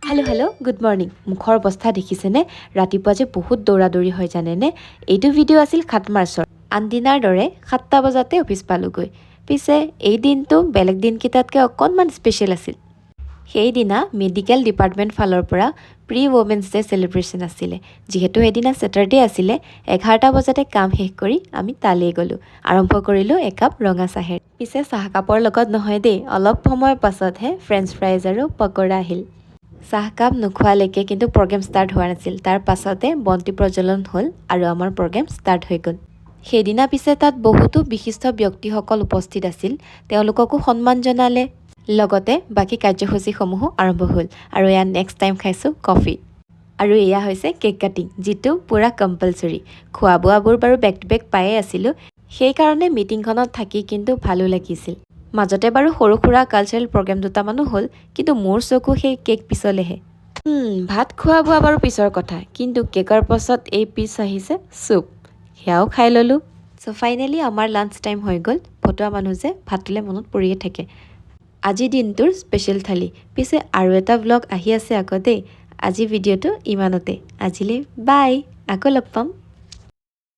Hello' hello', good morning. মুখৰ অৱস্থা দেখিছেনে? ৰাতিপুৱা যে বহুত দৌৰা দৌৰি হয়, জানেনে? এইটো ভিডিঅ' আছিল 7 মাৰ্চৰ। আনদিনাৰ দৰে 7টা বজাতে অফিচ পালোগৈ। পিছে এই দিনটো বেলেগ দিনকেইটাতকৈ অকণমান স্পেচিয়েল আছিল। সেইদিনা মেডিকেল ডিপাৰ্টমেণ্ট ফালৰ পৰা প্ৰি ৱমেন্স ডে চেলিব্ৰেশ্যন আছিলে। যিহেতু সেইদিনা ছেটাৰডে আছিলে, 11টা বজাতে কাম শেষ কৰি আমি তালৈ গ'লোঁ। আৰম্ভ কৰিলোঁ একাপ ৰঙা চাহেৰ। পিছে চাহকাপৰ লগত নহয় দেই, অলপ সময়ৰ পাছতহে ফ্ৰেঞ্চ ফ্ৰাইজ আৰু পকৰা আহিল। চাহকাপ নোখোৱালৈকে কিন্তু প্ৰগ্ৰেম ষ্টাৰ্ট হোৱা নাছিল। তাৰ পাছতে বন্তি প্ৰজ্বলন হ'ল আৰু আমাৰ প্ৰগ্ৰেম ষ্টাৰ্ট হৈ গ'ল। সেইদিনা পিছে তাত বহুতো বিশিষ্ট ব্যক্তিসকল উপস্থিত আছিল। তেওঁলোককো সন্মান জনালে, লগতে বাকী কাৰ্যসূচীসমূহো আৰম্ভ হ'ল। আৰু এয়া নেক্সট টাইম খাইছোঁ কফি। আৰু এয়া হৈছে কেক কাটিং, যিটো পূৰা কম্পালচৰি। খোৱা বোৱাবোৰ বাৰু বেক টু বেক পায়ে আছিলোঁ, সেইকাৰণে মিটিংখনত থাকি কিন্তু ভালো লাগিছিল। মাজতে বাৰু সৰু সুৰা কালচাৰেল প্ৰগ্ৰেম দুটামানো হ'ল, কিন্তু মোৰ চকু সেই কেক পিছলেহে। ভাত খোৱা বোৱা বাৰু পিছৰ কথা, কিন্তু কেকৰ পাছত এই পিছ আহিছে চুপ, সেয়াও খাই ল'লোঁ। চ' ফাইনেলি আমাৰ লাঞ্চ টাইম হৈ গ'ল। ফটোৱা মানুহ যে, ভাতলৈ মনত পৰিয়ে থাকে। আজি দিনটোৰ স্পেচিয়েল থালি। পিছে আৰু এটা ভ্লগ আহি আছে আকৌ দেই। আজি ভিডিঅ'টো ইমানতে। আজিলৈ বাই, আকৌ লগ পাম।